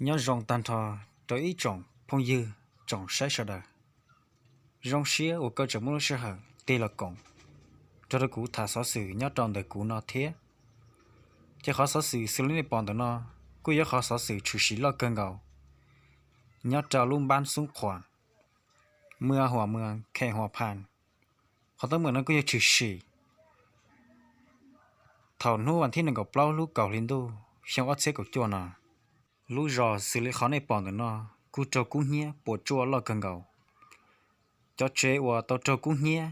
Nyob zoo tag nrho rau ib tsoom phooj ywg, tsoom saib sawv daws. Zoo siab uas koj tseem muaj lub sij hawm tig los koom nrog rau kuv tham xov xwm nyob rau ntawm kuv no thiab. Ces qhov xov xwm xws li nej pom ntawm no kuj yog qhov xov xwm tshwm sim loj kawg nkaus nyob rau lub npab Xub Qhuas, mws Huam Mws, khem Huam Phas. Qhov teeb meem no kuj yog tshwm sim thaum hnub vas thib nees nkaum plaub lub kaum hli ntuj xyoo ob txhiab kaum cuaj no. Lub zos xws li qhov nej pom ntawm no kuj raug kub hnyiab puas tsuaj loj kawg nkaus. Cov tsev uas tau raug kub hnyiab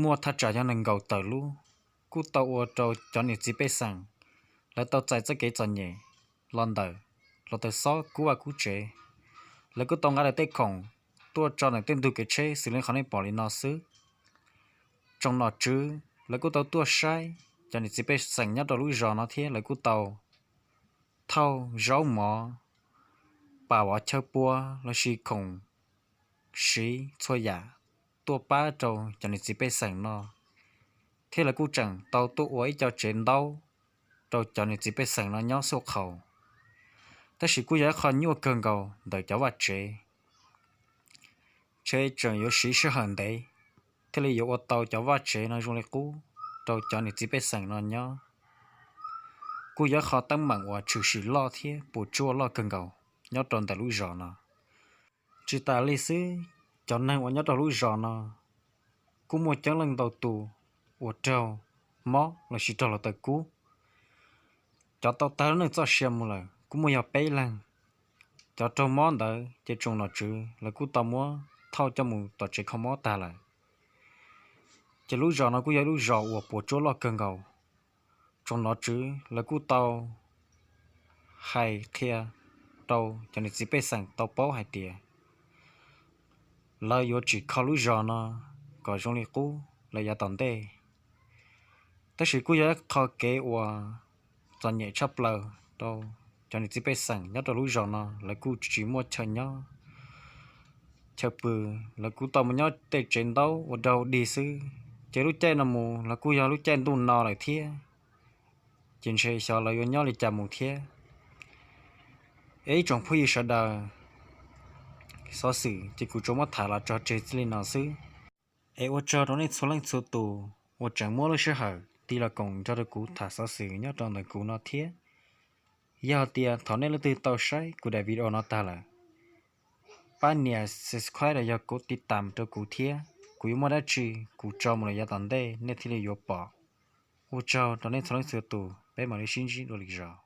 muaj thaj tsam yog nees nkaum tawm lub, kuj tau ua rau cov niam txiv pej xeem lawv tau txais txoj kev txom nyem los ntawm hluav taws xob kub vaj kub tsev. Lawv kuj tau nqa lawv tej khoom tuaj tso ntawm tej ntug kev tsheb xws li qhov nej pom li no xwb. Tsoom nom tswv lawv kuj tau tuaj saib cov niam txiv pej xeem nyob rau lub zos no thiab lawv kuj tau thauj zaub mov, pam vov chaw pua lossis khoom siv txhua yam tuaj pab rau cov niam txiv pej xeem no, thiab lawv kuj tseem tau tuaj ua ib co tsev ntaub rau cov niam txiv pej xeem no nyob xub qhaus. Tab sis kuj yog ib qho nyuaj kawg nkaus ntawm cov vaj tsev, tseem yuav siv sij hawm ntev thiaj li yuav ua tau cov vaj tsev no zoo li qub rau cov niam txiv pej xeem no nyob. Kuj yog ib qho teeb meem uas tshwm sim loj thiab puas tsuaj loj kawg nkaus nyob rau ntawm lub zos no. Tsis tas li xwb, cov neeg uas nyob rau lub zos no kuj muaj coob leej ntau tus uas raug mob lossis raug hluav taws kub. Cov tau tag lub neej txoj sia mus lawm kuj muaj yog peb leeg. Cov raug mob ntawd ces tsoom nom tswv lawv kuj tau muab thauj coj mus tom tsev kho mob tag lawm. Ces lub zos no kuj yog ib lub zos uas puas tsuaj loj kawg nkaus. Tsoom nom tswv lawv kuj tau hais qhia rau cov niam txiv pej xeem tau paub hais tias lawv yuav tsim kho lub zos no kom zoo li qub lawm yav tom ntej. Tab sis kuj yog ib qho kev uas txom nyem tshaj plaws rau cov niam txiv pej xeem nyob rau lub zos no, lawv kuj tsis muaj chaw nyob chaw pw, lawv kuj tau mus nyob tej tsev ntaub ua dog dig xwb. Ces lub caij no mus los kuj yog lub caij ntuj no lawm thiab, ces ntshe xyov lawv yuav nyob li cas mus thiab. Es ib tsoom phooj ywg sawv daws, xov xwm ces kuv tsuas muab tham los tso tseg txij li no xwb. Es ua tsaug rau nej txhua leej txhua tus uas tseem muab lub sij hawm tig los koom nrog rau kuv tham xov xwm nyob rau ntawm kuv no thiab. Yog hais tias thaum nej leej twg tau saib kuv daim video no tag lawm, pab nias subscribe los yog kuv tiv tam rau kuv thiab, kuv yuav muaj dab tsi kuv tso mus lawm yav tom ntej nej thiaj li yuav pom. Ua tsaug rau nej txhua leej txhua tus, peb mam li sib ntsib dua lwm zaus.